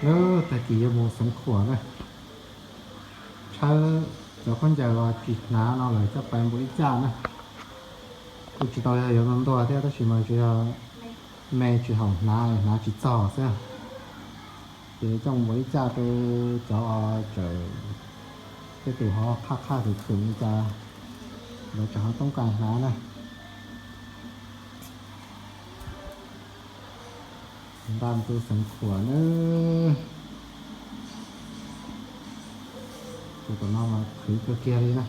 Lub tag kis yuav mus Xeev Khuam na, tshawb cov khaub ncaws uas tsis hnav no lawm coj pais npaum li cas na. Kuj tsis tau yog yuav ntuag thiab tab sis mas tsuas yog me tsis haum hnav, hnav tsis txog xwb. Ces coj mus npaum li cas rau cov tsawm, tej tus ho qhaj qhaj khwv khwv li cas, lawv tsam ho toob kas hnav na. Nqa mus rau Xeev Khuam na. Tus tom no mas khwv kawg kiag li na.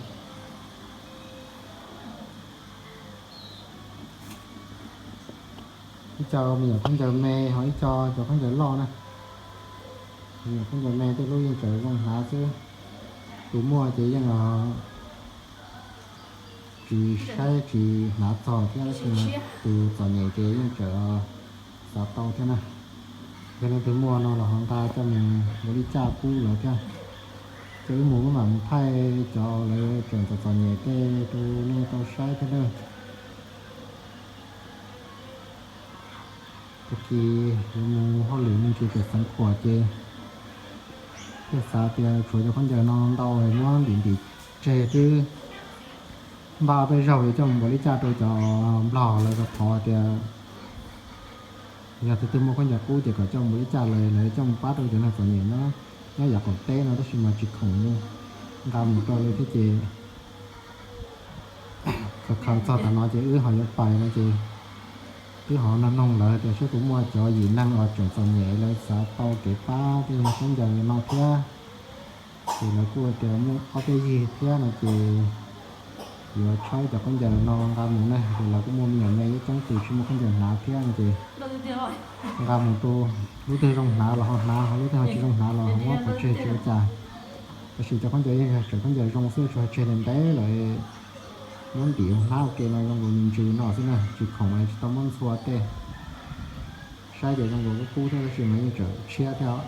Ib co me nyuam khaub ncaws me ho ib co cov khaub ncaws loj na. Me nyuam khaub ncaws me tej lub yeej tseem zoo hnav xwb. Tus muaj ces yeej tsis saib tsis hnav txog thiab, tus txom nyem ces yeej tseem xav tau thiab na. Yog leej twg muaj no los ho nqa coj mus ua li caj pub lawv thiab. Ces wb mus wb mam mus thaij cov lawv tseem txom txom nyem tej rau nej tau saib thiab na. Tag kis yuav mus hauj lwm me ntsis pem Xeev Khuam ces thiaj xav tias tshuav cov khaub ncaws no ntau muab ntim ntim tseg twb npaj ob peb zaug yuav coj mus npaum li caj rau cov nplog lawv rau qhov tias yog tus twg muaj khaub ncaws qub ces kom coj mus npaum li caj lawv, lawv coj mus pab rau cov neeg txom nyem nyob yav qaum teb no tab sis mas tsis khoom nqa mus rau lawv thiab ces khaws khaws txog tav no ces wb ho yuav pais no ces twb ho nug noog lawv tias seb puas muaj cov yim neeg uas tseem txom nyem lawv xav tau kev pab tej khaub ncaws no thiab. Ces lawv kuj tias muaj ob peb yig thiab no ces yuav tshawb cov khaub ncaws no nqa mus ne, ces lawv kuj muaj me nyuam me ib coob tus tsis muaj khaub ncaws hnav thiab no ces nqa mus rau lub twg zoo hnav los ho hnav, ho lub twg ho tsis zoo hnav los ho muab pov tseg tsis ua cas. Tab sis cov khaub ncaws yeej yog tseem khaub ncaws zoo xwb, tsuas tseg ntev ntev lawm, muab ntim ua hnab ua ke no zoo nkaus ntsws ntsws no xwb na, tsis khoom es tsis tau muab ntxhua tej. Saib ces zoo nkaus qub qub thiab tab sis mas yeej tseem tshiab thiab os.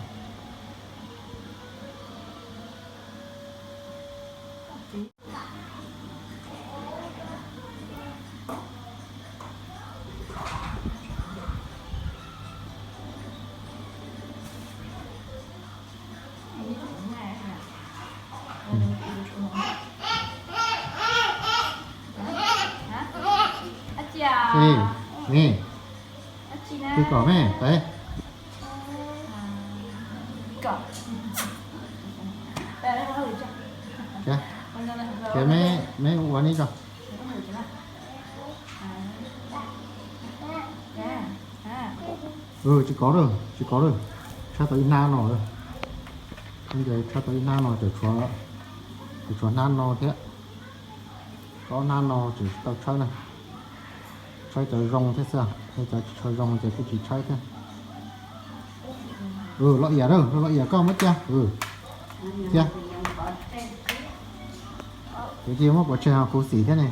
Twb kom me peb, ces me ua neb tso. Tsis kov lawm, tsis kov lawm. Tshawb tau ib hnab no lawm. Khaub ncaws tshawb tau ib hnab no, tseem tshuav hnab no thiab. Ob hnab no tseem tsis tau tshawb na. Tshawb cov zoo thiab xwb, cov tsis tshua zoo ces kuj tsis tshawb thiab. Loj iam, loj iam koj muab cia. Cia. Kuv cia muab pov tseg ho khuv xim thiab ne.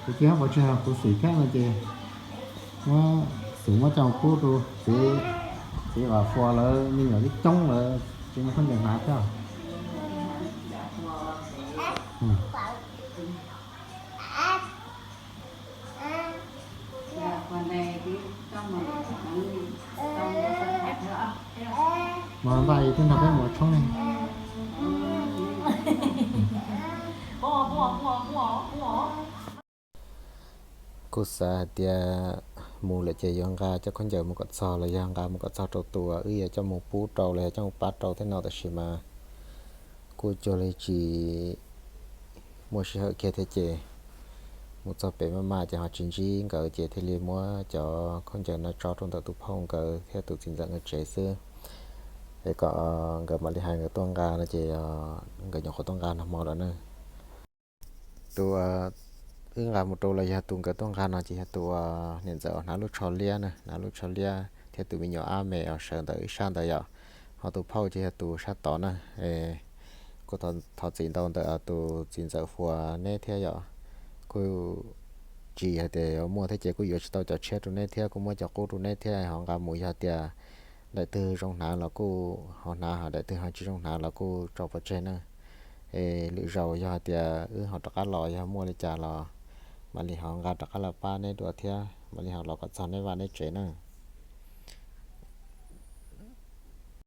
Kuv cia muab pov tseg ho khuv xim thiab no ces muab xim muab coj pub rau txiv, txiv Vam Fuas lawv me nyuam ib coob lawv tsis muaj khaub ncaws hnav thiab. Mas npaj twb nrog peb mus ua tshoob ne. Kuj xav hais tias mus lawm ces yuav nqa cov khaub ncaws mus kom txog los yog nqa mus kom txog rau tus uas wb yuav coj mus pub rau los yog coj mus pab rau thiab no tab sis mas kuj cuag li tsis muaj sij hawm kiag thiab ces mus txog pem maj maj ces ho tsis ntsib nkawd ces thiaj li muab cov khaub ncaws no tso rau ntawm tus phauj nkawd thiab tus txiv ntxawm nkawd tsev xwb. Es kom nkawd mam li hais nkawd tuaj nqa no ces nkawd nyuam qhuav tuaj nqa nag hmo lawm na. Tus wb nqa mus rau los yog tus nkawd tuaj nqa no ces yog tus niam ntxawm uas hnav lub tsho liab na, hnav lub tsho liab thiab tus me nyuam ab me uas sawv ntawm ib sab ntawd yom. Ho tus phauj ces yog tus sab tod na. Kuj thov txim ntau ntawm tus txiv ntxawm Fuas neb thiab yom. Kuj tsis hais tias yuav muaj thiab ces kuj yuav tsis tau cov tshiab rau neb thiab, kuj muab cov qub rau neb thiab ho nqa mus yog tias daim twg zoo hnav los kuj ho hnav, ho daim twg ho tsis zoo hnav los kuj tso pov tseg na. Es lwm zaus yog hais tias wb ho rov qab los yog muaj li cas los mam li ho nqa rov qab los pab neb dua thiab. Mam li ho los kom txog nej vaj nej tsev na.